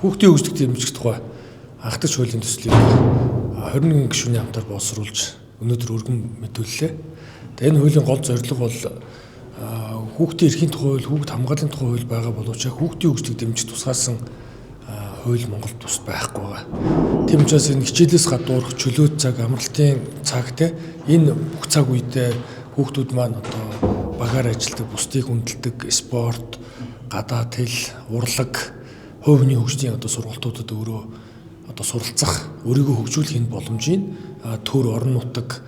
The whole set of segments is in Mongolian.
Хүүхдийн хөгжлийг дэмжих тухай анхдагч хуулийн төслийг 21 гишүүний хамтаар боловсруулж өнөөдөр өргөн мэдүүллээ. Тэгээ энэ хуулийн гол зорилго бол хүүхдийн эрхийн тухай хууль, хүүхд хамгааллын тухай хууль байгаа боловч хүүхдийн хөгжлийг дэмжих тусгаалсан хууль Монголд тус байхгүй байгаа. Тийм учраас энэ хичээлээс гадуурх чөлөөт цаг, амралтын цаг те энэ бүх цаг үедээ хүүхдүүд маань одоо багаар ажилладаг, бусдыг хүндэлдэг, спорт, гадаад хэл, урлаг, хувь хүний хөгжлийн одоо сургалтуудад өөрөө одоо суралцах, өөрийгөө хөгжүүлэх энэ боломжийг төр орон нутаг,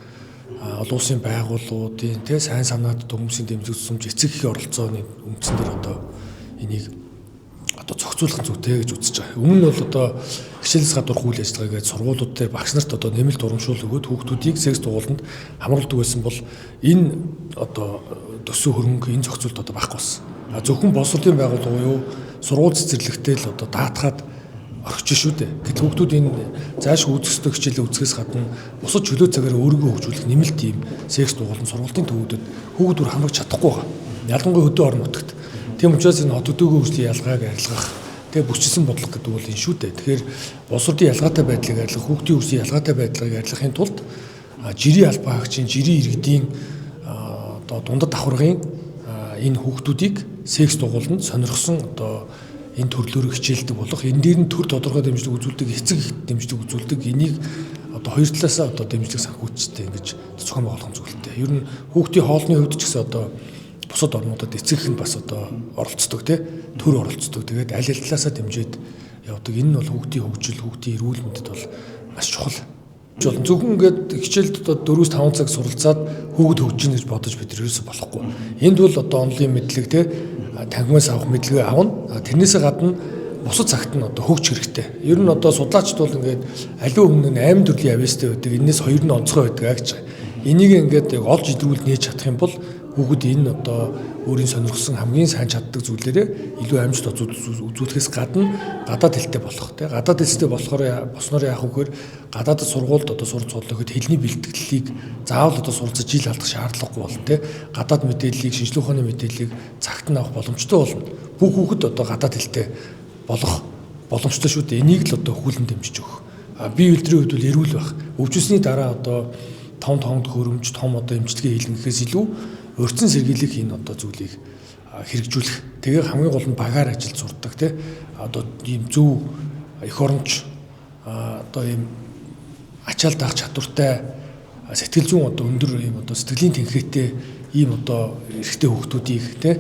олон улсын байгууллагуудын тэ сайн санаад хүмүүсийн дэмжлэг тусламж, эцэг эхийн оролцооны үндсэн дээр одоо энийг одоо зохицуулах зүйтэй гэж үзэж байгаа. Өмнө нь бол одоо хичээлээс гадуурх үйл ажиллагаа гэж сургуулиуд дээр багш нарт одоо нэмэлт урамшуул өгөөд хүүхдүүдийг секс дугууланд хамруулдаг байсан бол энэ одоо төсөв хөрөнгө, энэ зохицуулт одоо байхгүй болсон. Зөвхөн боловсролын байгууллага буюу сургууль цэцэрлэгтэй л одоо даатгаад орхиж шүү дээ. Гэтэл хүүхдүүд энэ зааш үзэх ёстой хичээлээ үзэхээс гадна бусад чөлөө цагаараа өөрийгөө хөгжүүлэх нэмэлт ийм секс дугууланд сургуулийн төвүүдэд хүүхдүүд хамрагч чадахгүй байгаа. Ялангуяа хөдөө орон нутагт. Тийм учраас энэ хот хөдөөгөө хөгжлийн ялгааг арилгах, тэгээ бүсчсэн бодлого гэдэг бол энэ шүү дээ. Тэгэхээр боловсролын ялгаатай байдлыг арилгах, хүүхдийн хөгжлийн ялгаатай байдлыг арилгахын тулд жирийн албан хаагчийн, жирийн иргэдийн одоо дундад давхаргын энэ хүүхдүүдийг секс дугууланд сонирхсон одоо энэ төрлөөр хичээлдэг болох, энэ дээр нь төр тодорхой дэмжлэг үзүүлдэг, эцэг их дэмжлэг үзүүлдэг, энийг одоо хоёр талаасаа одоо дэмжлэг санхүүжтэй ингэж зохион байгуулах зүйлтэй. Ер нь хүүхдийн хоолны хувьд ч гэсэн одоо бусад орнуудад эцэг их нь бас одоо оролцдог, тий, төр оролцдог. Тэгээд аль аль талаасаа дэмжиж явдаг. Энэ нь бол хүүхдийн хөгжил, хүүхдийн эрүүл мэндэд бол маш чухал. Жол зөвхөн ингээд хичээлд одоо 4-5 цаг суралцаад хүүхэд хөгжинэ гэж бодож бид ерөөсө болохгүй. Энд бол одоо онлайн мэдлэг, тий, танхимаас авах мэдлэгээ авна. Тэрнээсээ гадна бусад цагт нь одоо хөгж хэрэгтэй. Ер нь одоо судлаачд бол ингээд аливаа өмнө нь 8 төрлийн авьяастай байдаг. Энээс хоёр нь онцгой байдаг гэж. Энийг ингээд яг олж идрүүл нээж чадах юм бол хүүхэд энэ одоо өөрийн сонирхсон хамгийн сайн чаддаг зүйлээрээ илүү амжилт үзүүлэхээс гадна гадаад хэлтэй болох, тий. Гадаад хэлтэй болохоор босноор яах вэ гэхээр гадаадд сургуульд одоо сурч судлахад хэлний бэлтгэлийг заавал одоо суралцаж жил алдах шаардлагагүй болно, тий. Гадаад мэдээллийг, шинжлэх ухааны мэдээллийг цагт нь авах боломжтой болно. Бүх хүүхэд одоо гадаад хэлтэй болох боломжтой шүү дээ. Энийг л одоо хөлн дэмжиж өгөх. Бие үйлдвэрийн хувьд бол эрүүл байх. Өвчсөний дараа одоо том том хөрөмж, том одоо эмчилгээ хийлгэн гэхээс илүү урьдчилан сэргийлэх энэ одоо зүйлийг хэрэгжүүлэх. Тэгээ хамгийн гол нь багаар ажиллаж сурдаг, тий. Одоо ийм зөв эх оронч, одоо ийм ачаал даах чадвартай, сэтгэл зүйн одоо өндөр ийм одоо сэтгэлийн тэнхээтэй ийм одоо эрэгтэй хүүхдүүдийг, тий,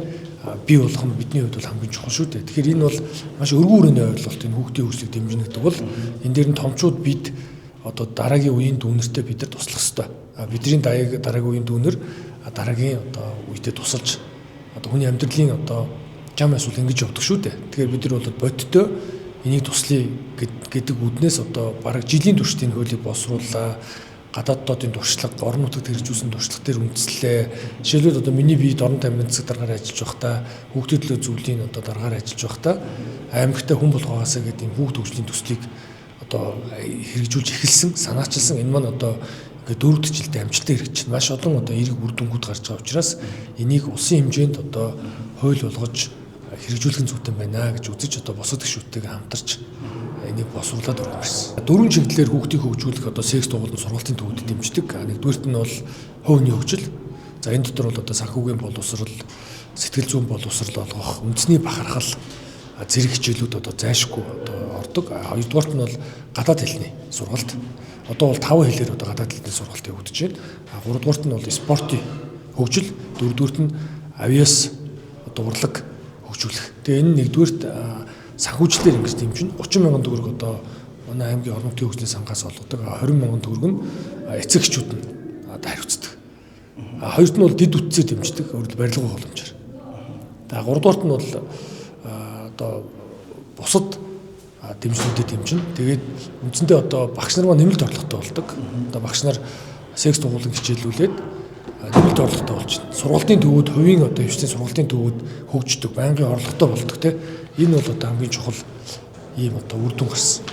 бий болгох нь бидний хувьд бол хамгийн чухал шүү дээ. Тэгэхээр энэ бол маш өргөн хүрээний ойлголт, энэ хүүхдийн хөгжлийг дэмжинэ гэдэг бол энэ дээр нь томчууд бид одоо дараагийн үеийн дүүнертэй бид нар туслах ёстой. Бидний дараагийн үеийн дүүнер дараагийн одоо үедээ тусалж одоо хүний амьдралын одоо жам асуудал ингэж явдаг шүү дээ. Тэгэхээр бид нар бол бодиттой энийг туслая гэдэг үднээс одоо бараг жилийн туршид энэ хуулийг боловсрууллаа. Гадаад дотоодын туршлага, орон нутагт хэрэгжүүлсэн туршлага дээр үндэслэлээ. Жишээлбэл одоо миний бид орон тамирын засаг даргаар ажиллаж байхдаа, хүүхдийн төлөө зүйлийн одоо даргаар ажиллаж байхдаа аймагтай хүн болгоогоосаа гэдэг ийм хүүхд хөгжлийн төслийг одоо хэрэгжүүлж эхэлсэн, санаачилсан. Энэ маань одоо ингээд 4 дахь жилдээ амжилттай хэрэгжиж маш олон одоо эерэг үр дүнгууд гарч байгаа учраас энийг улсын хэмжээнд одоо хууль болгож хэрэгжүүлэх зүйтэй байна гэж үзэж одоо бусад гишүүдтэйгээ хамтарч энийг боловсруулад өргөмөрсөн. Дөрвөн чиглэлээр хүүхдийг хөгжүүлэх одоо секс дугуулан сургалтын төвүүдэд дэмждэг. Нэгдүгээрт нь бол хувийн хөгжил. За энэ дотор бол одоо санхүүгийн боловсрал, сэтгэл зүйн боловсрал олгох, үндэсний бахархал зэрэг хичээлүүд одоо зайшгүй одоо ордог. Хоёрдугаарт нь бол гадаад хэлний сургалт. Одоо бол 5 хэлээр одоо гадаад хэлний сургалт явагдаж байна. Гуравдугаарт нь бол спортын хөгжил, дөрөвдүгээрт нь авиас одоо урлаг хөгжүүлэх. Тэгээ энэ нэгдүгээрт санхүүжлэлээр ингэж дэмжинэ. 30 мянган төгрөг одоо манай аймгийн орон нутгийн хөгжлийн сангаас олгодог. 20 мянган төгрөг нь эцэг эхчүүд нь одоо хариуцдаг. Хоёрт нь бол дэд үтсээр дэмждэг, өөрөлд барилга боломжоор. За гуравдугаарт нь бол одоо бусад дэмжлүүдэд дэмжинэ. Тэгээд үндсэндээ одоо багш нар маань нэмэлт орлоготой болдог. Одоо багш нар секс дугуулan хичээлүүлээд нэмэлт орлоготой болчихно. Сургалтын төвүүд, хувийн одоо хвшлийн сургалтын төвүүд хөгждөг, байнгын орлоготой болдог, тий. Энэ бол одоо хамгийн чухал ийм одоо үр дүн гарсан.